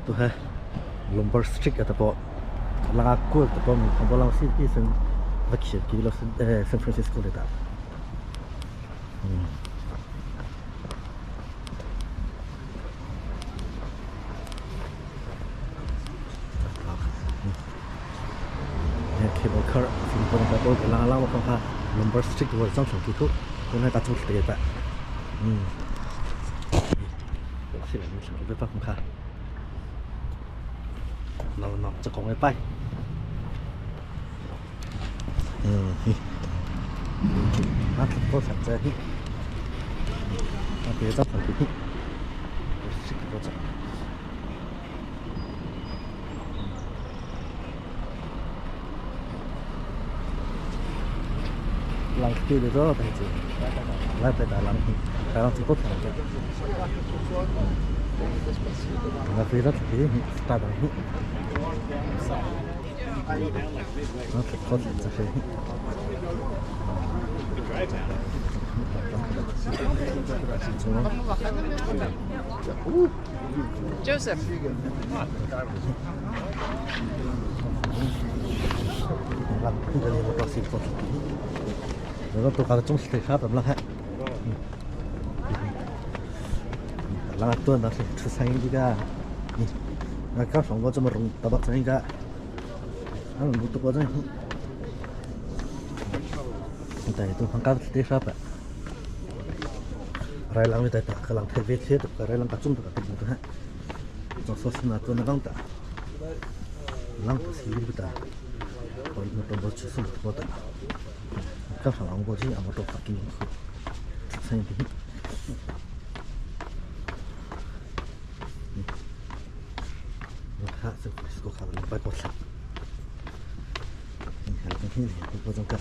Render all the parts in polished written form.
Tuha Lombard Street ata po langa kul te po mi bolang si ki san vakhir ki lo San Francisco le ta. Cable car sin ko ta ko lang lang ko kha Lombard Street ko chang thang ki khu ko na ta chu te ta. 是来你上个北方卡，喏喏，这讲个拜，嗯嘿，那多少只嘿，那别找朋友嘿，是个多少？人叫做做代志，来白大人，大人做多头嘅。那飞到去，大大去。那可这些。 Joseph. 那都搞得总是得啥怎么了还？那个多那是出生意的，那刚上过这么容得到生意个，俺们都过这，แต่ตัวพังก้าวเตะชอบอะไรลังไม่ได้ตากำลังเทเวเทตไรลังกระจุ่มตะกระจุ่มตัวฮะจงโซสนาตัวนักตาลังตัวสีวิตาคนตัวบอชสุดตัวตา刚上完过去，俺们都发给你喝，生意。我看这这个看了白过了。你看今天这个种个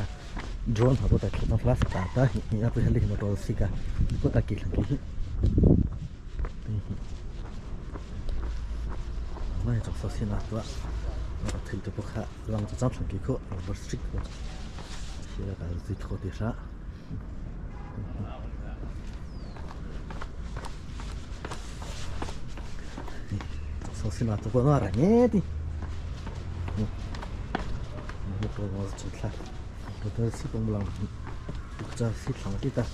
drone 好多在天上 flash 打打，你要不是那么多时间，不打给上去。我也做首先拿多，我推着不看，让这张成给口，我不是这个。现在还是最头的啥？首先拿这个拿来捏的，我不我是做菜，我都是公不啷，我这是长的的，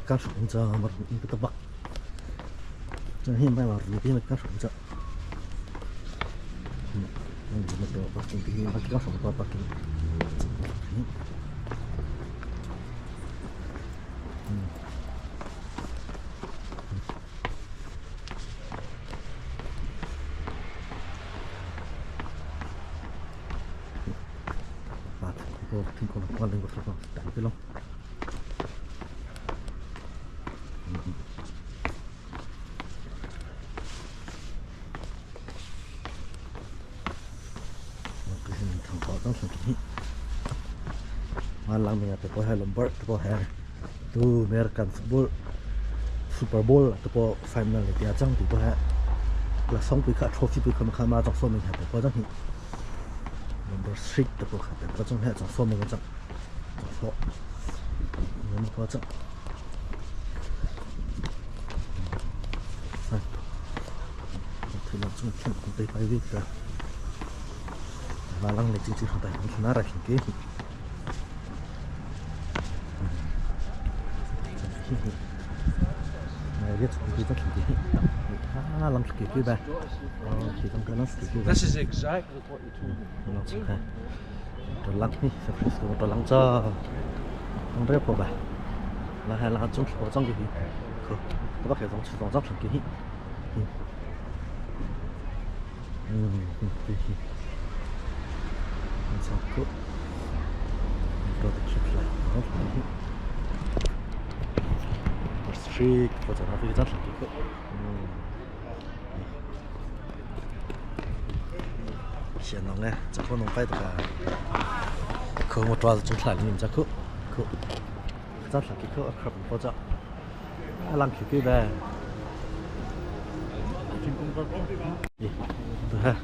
刚上这么一个吧，这现在嘛，路边的刚上这，嗯，我们都把今天把刚上把把给。 Malang mga to po Lombard to po tu American football Super Bowl to po final le tia chang tu po ha la song pi kha trophy pi kha ma chang so mi kha po chang hi number 6 to po kha po chang ha chang so mi chang so mi po chang sai thì làm chung chuyện cũng tới phải viết ra và lăng lịch chính trị không tại không nát ra cái This is exactly what you told me. ตัวลังนี่สักตัวลังจ้าต้องเรียกพอไปแล้วให้ลังจุ้งหัวจ้องกี่คือตัวแค่ต้องต้องจับสังกี่อืมดีมันสักตัวตัวตะคิดเลยน้อง street 或者那边张成几个，嗯，现弄呢，这可能摆这个，可我抓子种出来，你们这可可，张成几个可不好找，啊，人去几呗？对哈，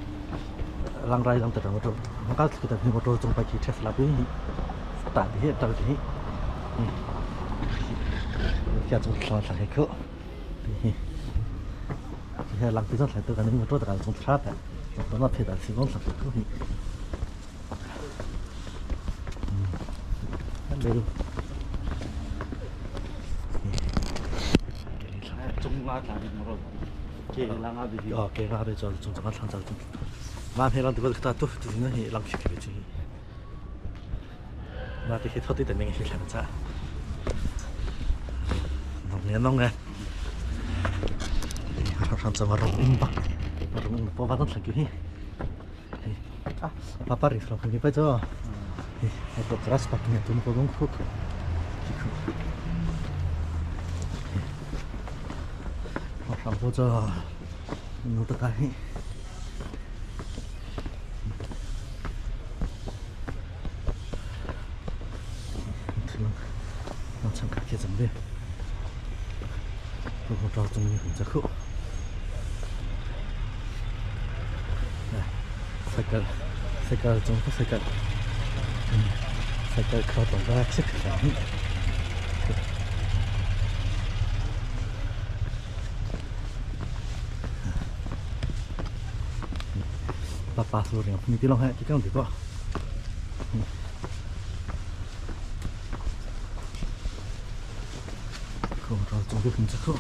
人来人得我都，我刚去的我都总摆去 Tesla 边，打的打的，嗯。下种上上一口，对， He lang ti zong thlai tu kan ning motor ta chung thra ta. To na phe ta si zong thlai tu hi. Kan Chung nga thla bi mo ke la nga bi. Oh, ke nga bi cho chung chung thlang chal chung. Ma phe lang tu ta tu tu na hi lang khi khi chi. Ma ti khi thot ti ta ning hi thlang cha. Nong nge nong nge. Ram chang rong ing bak. Rong ing po ba thlang ki hi. Ah, papa ri thlang ki pa cho. Hi, to crash pak ni tu ko dong khuk. Ram po cho. Nu ta ka hi. Nó chẳng cả kia chẳng biết. Tôi không cho chúng mình chắc khổ. Cycle, cycle chúng có cycle. Cycle khó tổng ra chiếc là Papa số tiền không tí lòng hay cái thì có. Không cho chúng tôi không chắc khổ.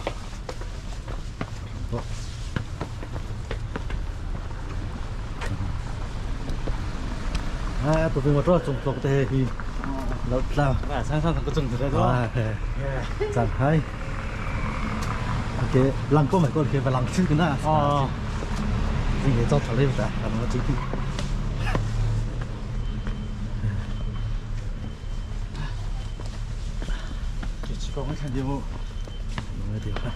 À, tụi mình mà cho chúng tôi thì lão lao. 啊，山上个种子的 À, chẳng hay. Ok, lăng có mày có thể phải lăng chứ cái nào. 哦， Gì để cho thằng lên ta, nó chính thì. 这几个我看见不？ Nó điều ha.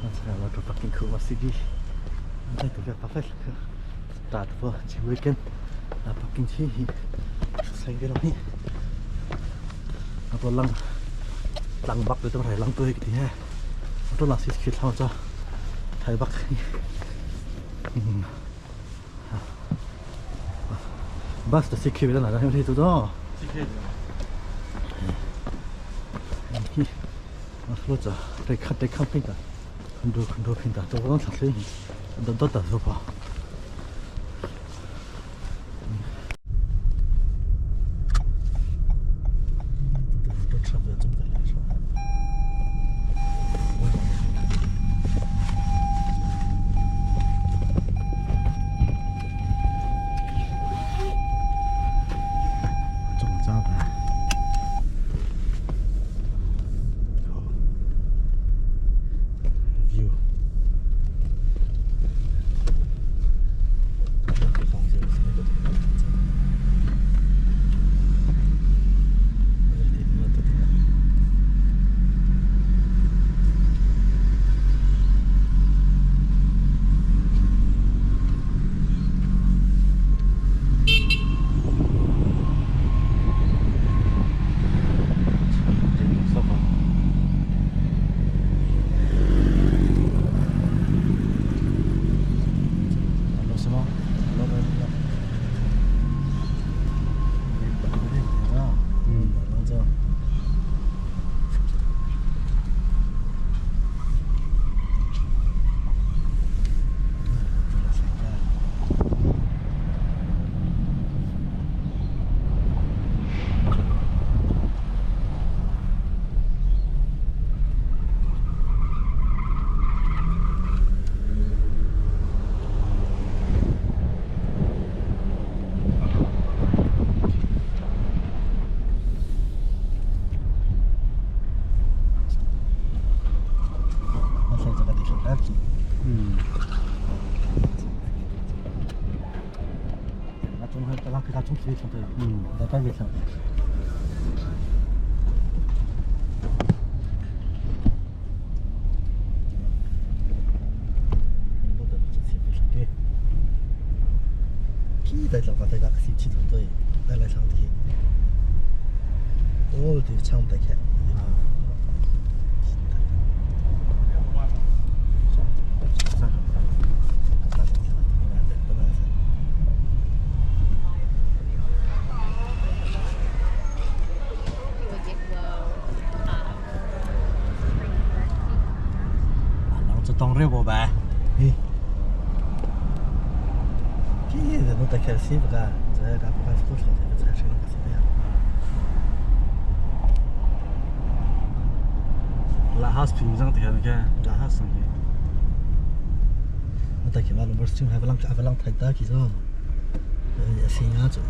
Nó sẽ là tụi fucking cool mà city. Đây tụi cái phải ta tụi chỉ weekend là fucking chi sang cái đó nhỉ. Nó lăng lăng bắc rồi tụi phải lăng tôi cái gì ha. Tôi là xí xí thao cho thầy bắc. Bus 的 CQ 在哪张？有多少？这个。 啊，我这得看得看片的，很多很多片的，都我能查水，都都打手吧。都差不多这么来说。中招的。View. Tong reu bo ba. Hi. Ki de no ta khel si ba ka ka pa ko thlo te ka shi ka si ya. La house phim jang te khan ke la house sang hi. Ma ta khi ma number stream ha lang ka lang thai ta ki zo. Si nga chu.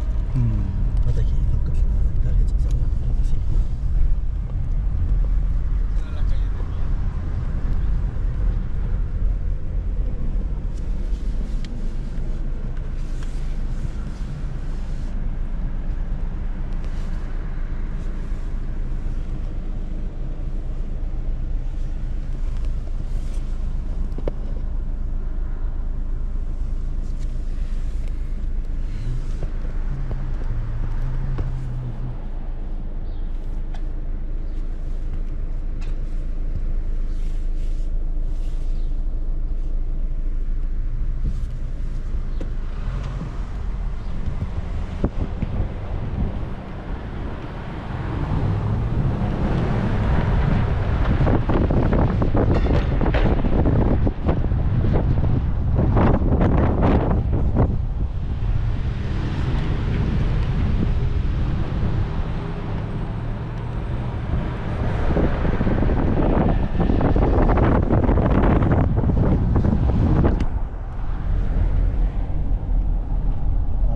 Ma ta khi ka ka ta ki chu sa si.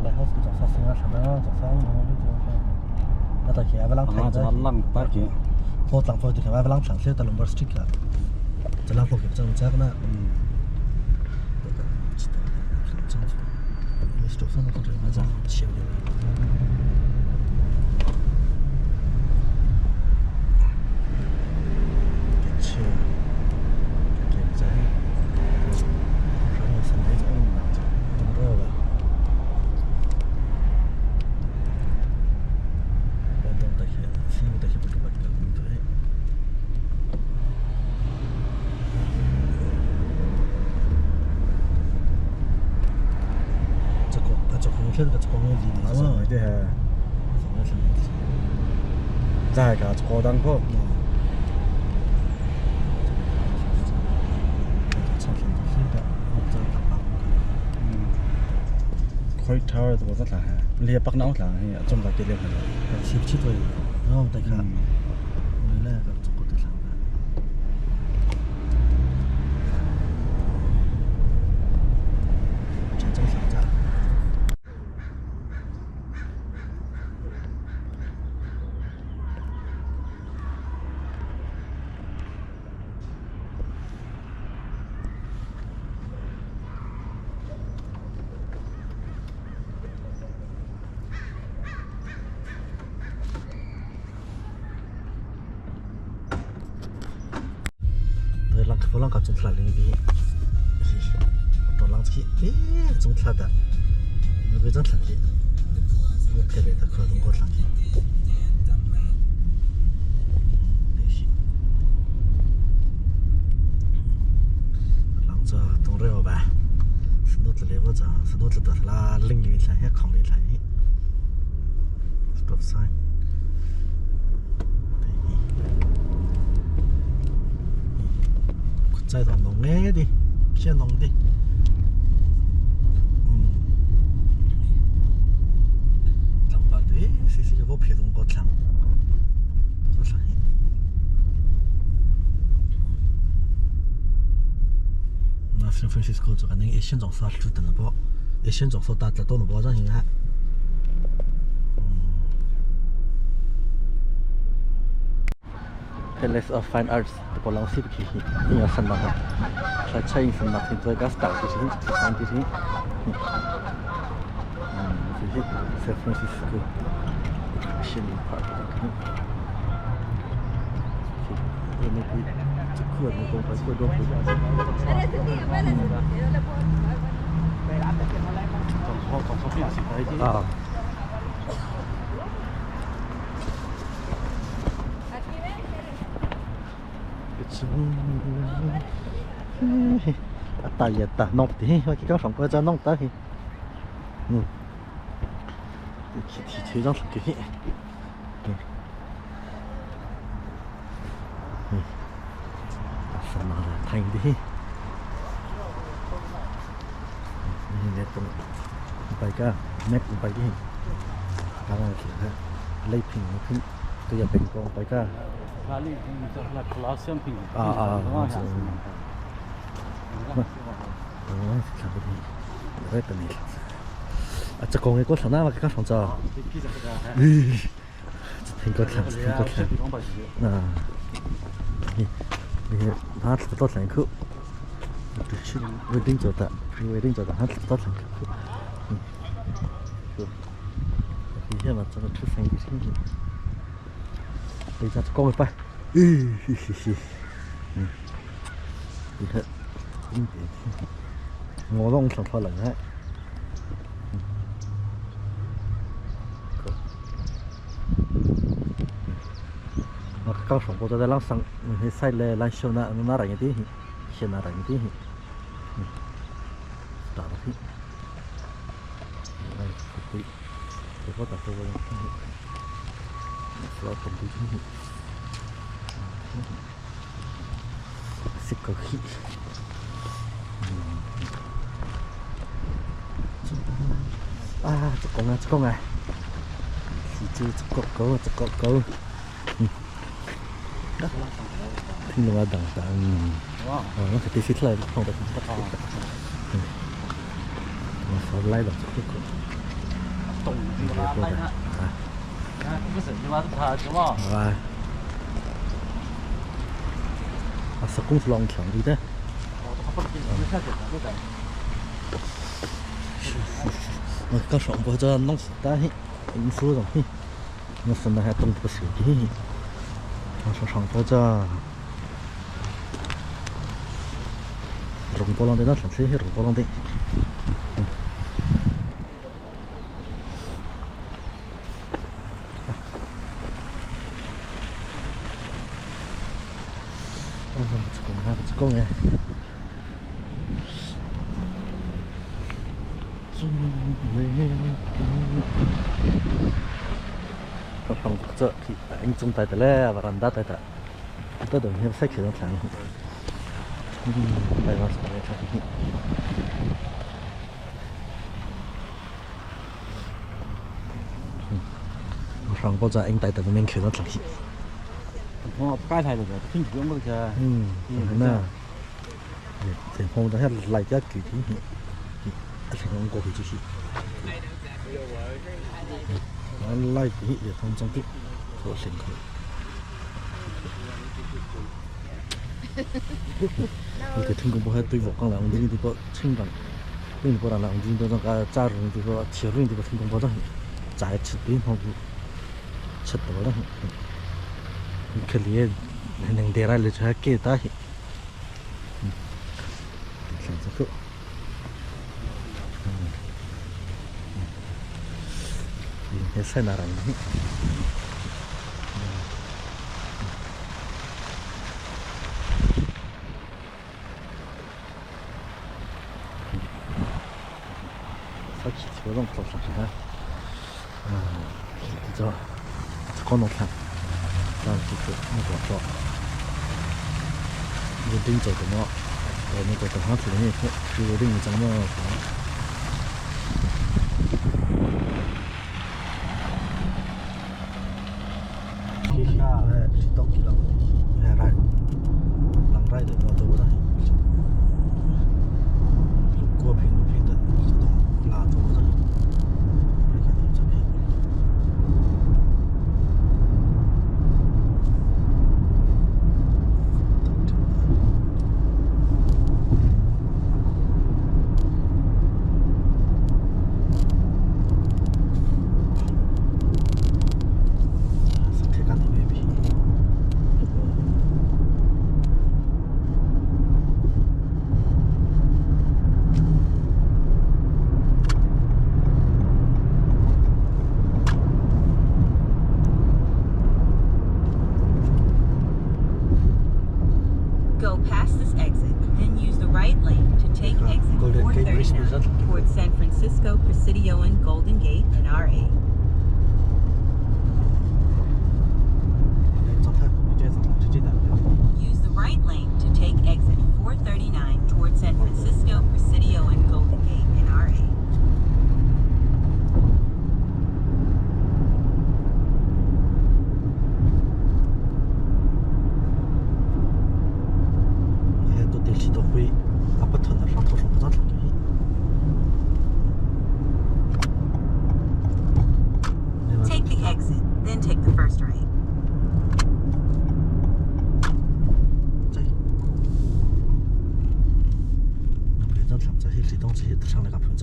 Lighthouse 个做啥生啊？啥的做啥？我做啥？那到去阿不啷 啊， 睇 就浪打去。 我当铺就看阿不啷上些，到 number street 啦，就啷铺去正正那。 啊，对系。真系㗎，坐灯铺。Khoi tower ตัวสักหลายเรียปักน้องหลายจมหลายเกลียวเลย สิบชิดเลยน้องแต่ค่ะมือแรกก็จะกดติดหลังกันจังจังจ้า 对，啷个啷个种出来的个，到啷去，哎，种出来的，那个种出来，我特别的可能我出来。啷着懂了吧？是诺子来我着，是诺子的啦，另一台也扛一台，stop sign。再到农的的，偏农的，嗯，两把对，谁谁个我陪同我唱，我唱。那 San Francisco 做个那一线总说住的那包，一线总说打得到那包张应该。Palace of Fine Arts ตัวเราสิบขีนี่ก็สนุกใช้ใช้สนุกที่ตัวก็สตาร์ทที่ที่สานที่ที่ที่ San Francisco National Park ที่นี่คือจะขวดมันคงไปขวดดงอ่า ta giờ ta nông thì cái có sống có cho nông ta thì thì thì trong cái sao mà thành đi. Map pai ka map pai ki lấy phình phình tôi giờ bình con pai ka à à à chắc con cái có thằng nào mà cái thằng cho 听个听听个听啊你你他到两口未定做的未定做的他到两口嗯以前嘛这个吃生意生意等一下讲一摆咦嘿嘿嘿嗯你看我拢上出来了我刚上过在啷上那些来啷小那那人的先那人的打的嘿哎对这个打这个是要懂得是个屁啊这个啊这个啊是这这个狗这个狗听到我等等哦我是第一次来碰到我说来了这个动这个来啊不是你妈是他什么啊啊十公尺浪强对的我刚上播这弄死单嘿，你说的嘿，我现在还动不手机，我说上播这，荣波浪的那纯粹是荣波浪的。我这个还不这个哎。 anh chúng ta tới và làm đắt tới tôi đừng hiểu sách thì nó thẳng đây nó sẽ thẳng上嗰阵anh带到面佢都thẳng 我改台了个，挺久我个。嗯，那，情况就系嚟一具体，一情况过去就是。我拉几就通中啲，做成佢。你个听讲不系对付讲啦，我哋呢个清人，呢个人啦，我哋呢个扎人呢个铁人呢个听讲不得，在七点方七到啦。佢哋能得来就系几大？上这个。你在哪里？さっきちょうど来たしな。嗯，这这广东看，咱就是那个说，你顶做什么？我们做等下子的那个，就定怎么？ Go past this exit, then use the right lane to take exit Golden Gate Bridge 439 towards San Francisco Presidio and Golden Gate and RA. Use the right lane to take exit 439 towards San Francisco Presidio and Golden Gate and RA. first right.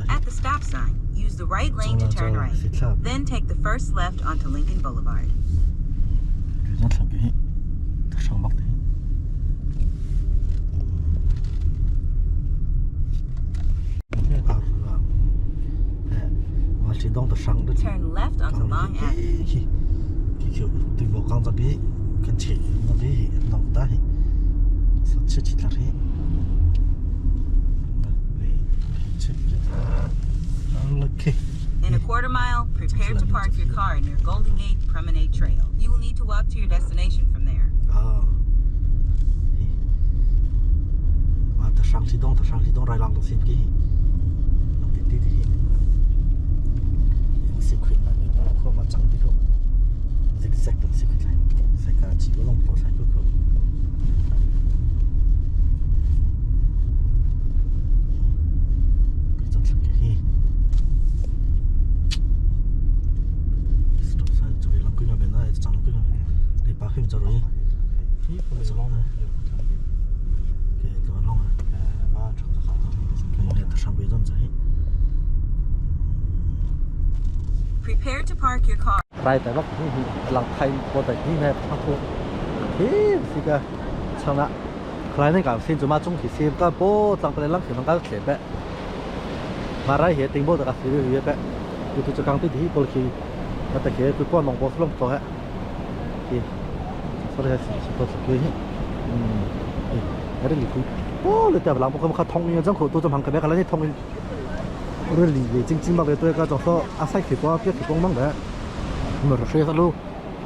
At the stop sign, use the right lane to turn right. Then take the first left onto Lincoln Boulevard. Turn left onto Long Avenue. In a quarter mile, prepare to park your car near Golden Gate Promenade Trail. You will need to walk to your destination from there. Prepare to park your car. Rai tai bak hi lang thai po tai hi me thang thu hi si ka chang na khlai nei ka sin chu ma chung khi sim ka po tlang pa lang khi mang ka thle pe ma rai he ting bo ta ka si ri pe tu tu kang ti hi pol khi ma ta khe tu ko nong bo flong to ha hi so re si si to ki hi um e re li ku po le ta lang po kha thong ni jang kho tu cham hang ka be ka la ni thong re li le jing jing ma le to ka jong so a sai khi po pye khi pong mang da mà rồi sẽ lu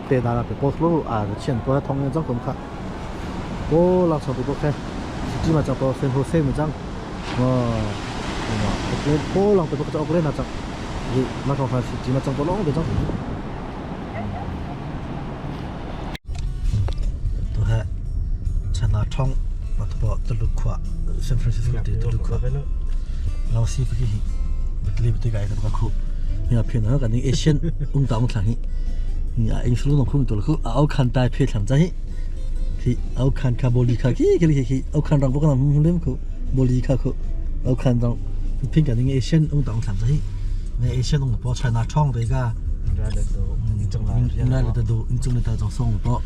để đà là phải post lu à chuyện tôi thông nhân trong cũng khá ô là sao tôi ok chỉ mà cho tôi xem hồ xem một trăm mà mà ok ô là tôi có cho ok là chẳng gì mà không phải chỉ mà trong tôi lóng được trong tôi hệ chân là thông mà tôi bỏ tôi lúc qua San Francisco thì tôi lúc qua lao sĩ cái gì bật lên tôi cái tôi có khu nhưng mà phiền nó cái này Asian ông tao một thằng hi 啊，英属龙看到了，奥看大片场在，去奥看卡波利卡去去去去，奥看让我讲唔唔去，波利卡去，奥看让偏近啲 Asian ông tổng làm gì，你 Asian ông bỏ China 创的个，应该来得到，应该来得到送包，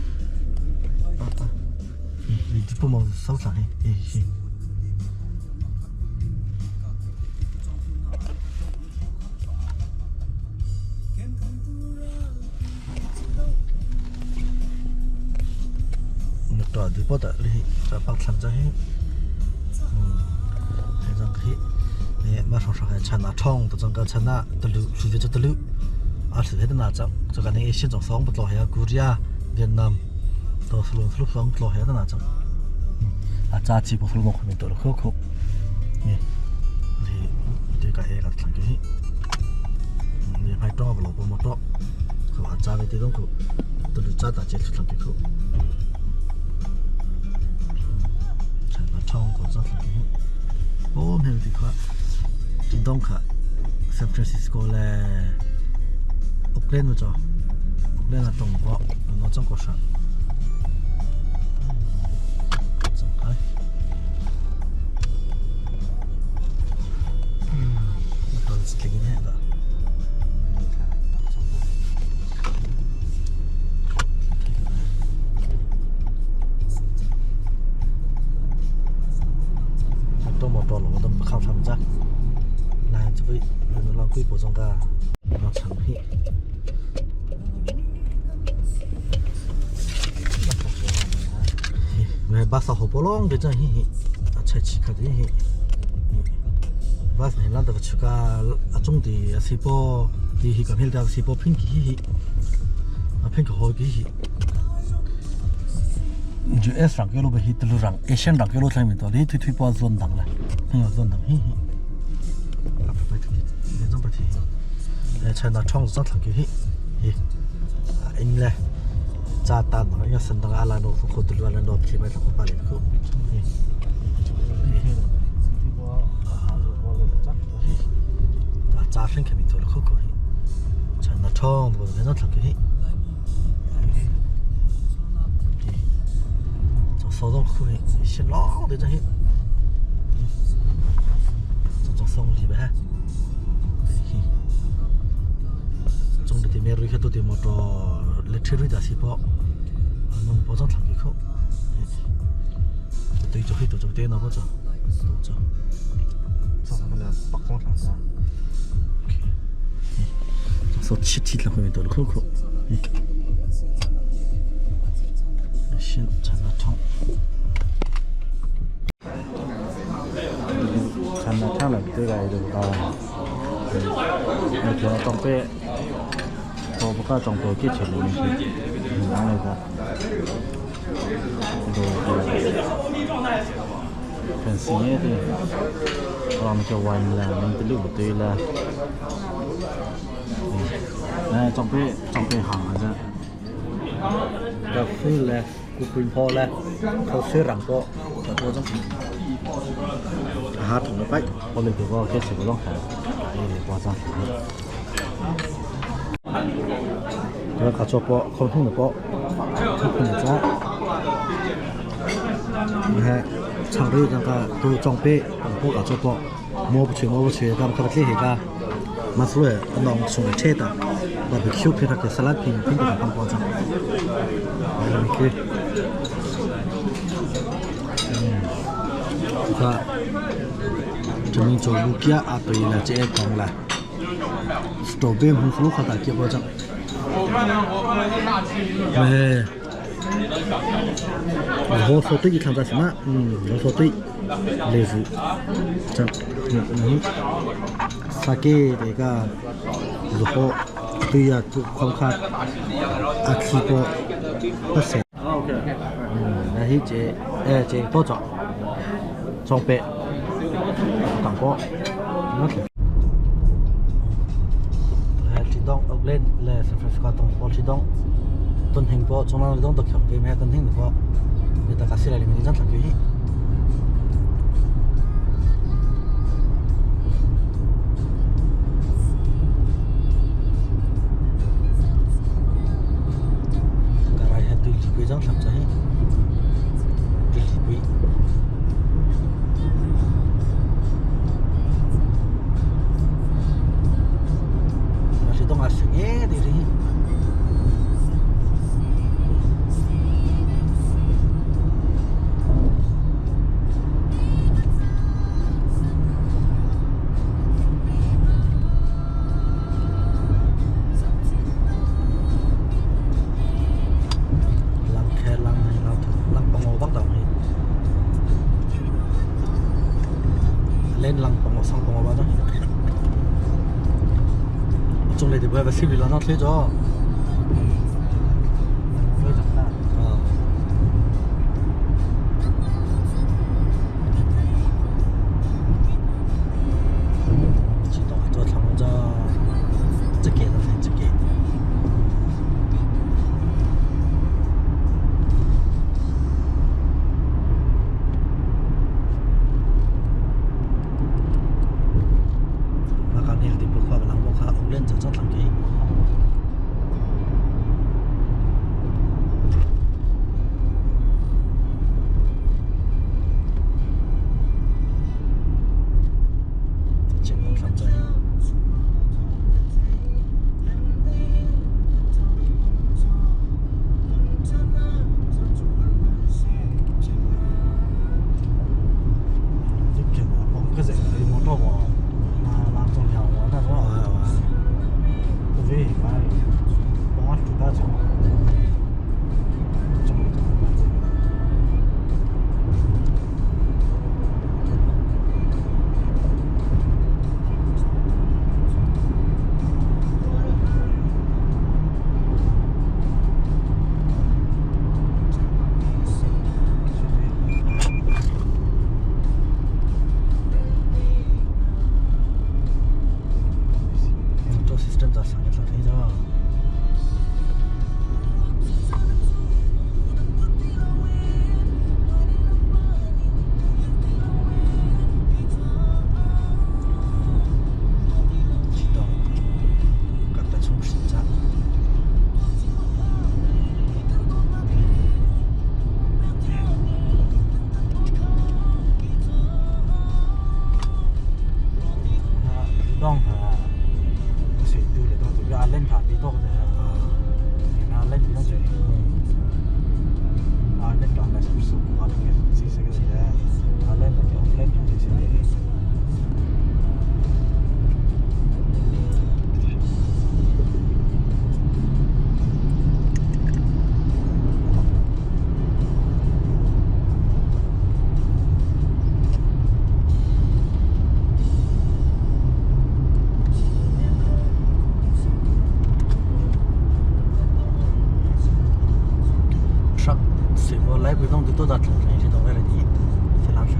你这不忙收藏嘿，嘿。ตัวดีปอดเลยจะปักทำจะให้ให้จังให้เนี่ยมาสองสองให้ชนะช่องตัวจังก็ชนะตะลุสุดจะตะลุอาสุดให้ตั้งนานจังจะกันในเอเชียจังสองปลดให้กูเรียเวียดนามตัวสลุนสลุปสองปลดให้ตั้งนานจังอาจารย์จีบสลุนคนมีตัวละคู่นี่นี่เด็กกับเอกกับทางนี้นี่ไปต่อไปหลบมาต่อเขาอาจารย์ไปที่ต้องคู่ตะลุจ้าตาเจ็ดสุดทางที่คู่ช่องตัวจัดเลยโอ้เห็นสิครับจินตงค่ะซานฟรานซิสโกเลยโอเคเลนมาจ้ะโอเคเลนอะตรงก็น้องจังก็สั่งจังไงตอนสกินเนี่ยก็巴萨好不拢的这嘿嘿，啊，菜市卡的嘿，巴萨那得去个啊种地啊，西波地去个片的西波片去嘿，啊片去好去嘿。就 S 上个路被去，路上 Asian 上个路上面到，你推推包zon当了，很有zon当嘿嘿。啊，不对，那种不对，哎，菜那窗子上头去嘿，嘿，啊，应嘞。炸弹嘛，要升到阿兰诺夫和德鲁阿兰诺皮麦他们巴里克。啊，炸声肯定做了可可以，趁那窗子那窗可以。So zong khu hi sin lawng te hi chong song li ba hi chung te me rui kha tu te motor electric rui da si po nong po chong thlang ki kho tôi cho khi tôi cho tên nó có cho tôi cho 上那个北方长沙。 số chít chít là không tôi khô khô xin chào nó thông ฉันนะถ้าแบบตัวใดดูตอน那条装备，我不看装备几钱的东西，哪来的？ดูเป็นสีนี่เราจะวันละมันจะลูกตัวละ来装备装备好还是？ กาแฟเลยกูปืนพอเลยเขาซื้อหลังก็แต่ตัวต้องหาถุงไป 我们这个给这个弄开，哎，我张 แล้วเขาชอบปอเขาทุ่งปอทุกคนจ้านะฮะชาวเรือจังก็ตัวจองเป้ของพวกเขาชอบปอมัวไปเฉยมัวไปเฉยตามคาเฟ่เหตุมาสวยน้องส่งเชตบาร์บีคิวเพชรกับสลัดพิงพิงกับคำปอจังอะไรนี่คือก็จะมีโจลูกี้อาตัวละเจ๊กองละสตรอเบอร์หุ่นฟลุกเขาตาเกียบจัง 哎，我说对，你看这什么？我说对，类似这，啥给那个如何对呀？就看看啊，吃过不少。那些这哎这多少装备，港过，那是。来，启动奥克兰来圣弗兰斯科东坡启动。ต้นหิงปอจงนั้นต้องตะเข็บไปแม่ต้นหิงปอเดี๋ยวตะกัดสิอะไรมันจะถักอยู่กระไรให้ตุยลีปุยจังถักใจตุยลีปุยมาสิต้องอาศัยเงี้ยดีลังแค่ลังให้เราลังปองบักดอกให้เล่นลังปองสังปองบ้าจังจงเลยเดี๋ยวไปซิบิลานัดเลยจ้ะ啊。知道做长咗，这个就这个。มาการนี้ที่พวกเขาหลังพวกเขาเล่นจะจัดหลังกี่เจ็บน้ำใจ 你见我讲嗰隻你冇多我，那那仲有我那 อ๋อ 我为买，我主打从，中 ตัว system จะสั่งให้เราที่จ้า知道กัดแต่ชุ่มจ้า多的啊，那比较最，啊，那讲的是不是我那个这这个是啊，那那个那讲这些。 来回动都到城市到外来的，是哪是？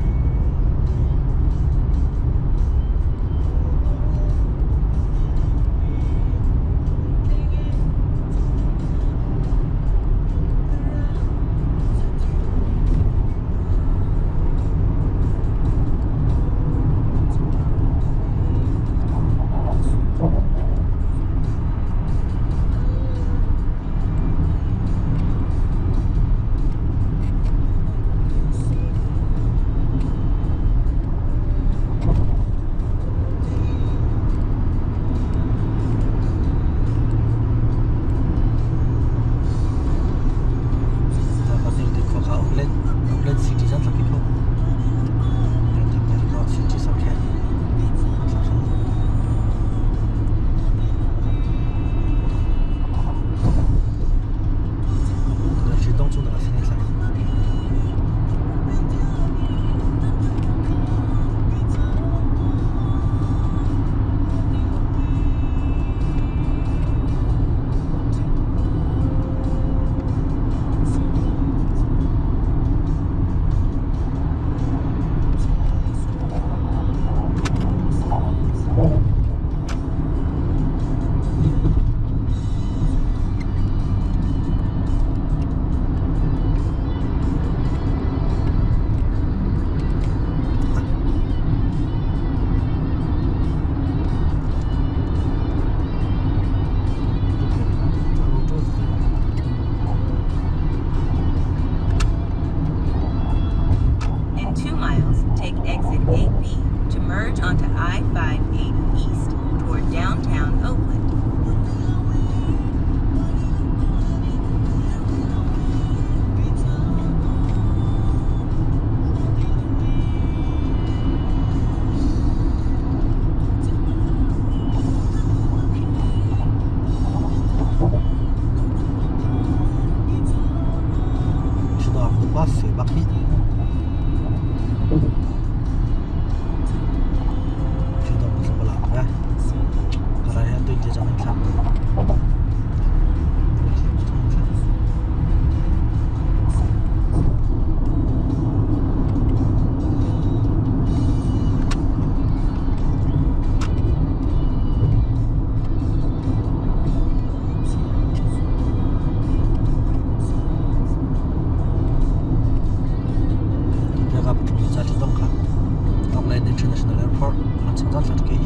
In 2 miles, take exit 8B to merge onto I-580 East toward downtown Oakland. 知道把水把黑。知道不是不了，来，过来先对接着你看。这个不同意在这动看，Oakland International Airport，我们从这上给。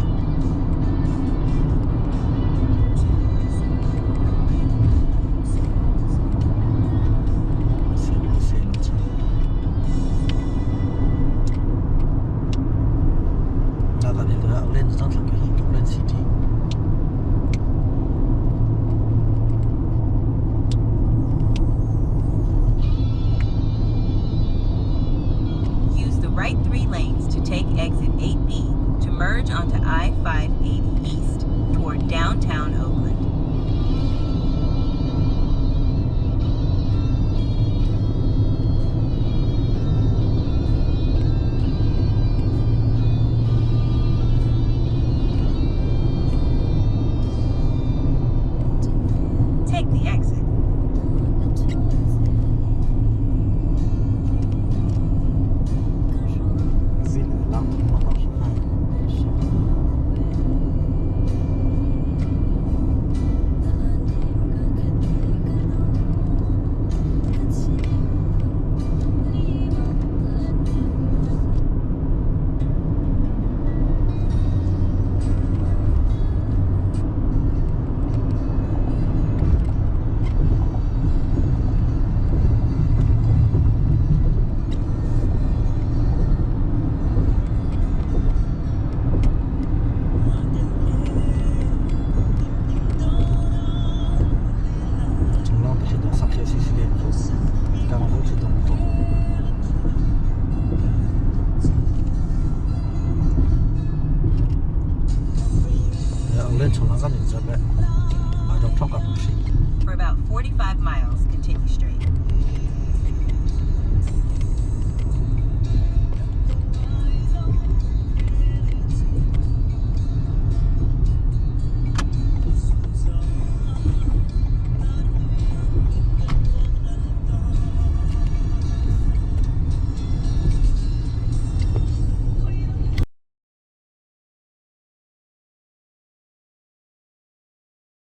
那个那个 Oakland 上给 Oakland City。 Use the right 3 lanes to take exit 8B to merge onto I-580 East toward downtown Oakland. Take the exit. For about 45 miles, continue straight.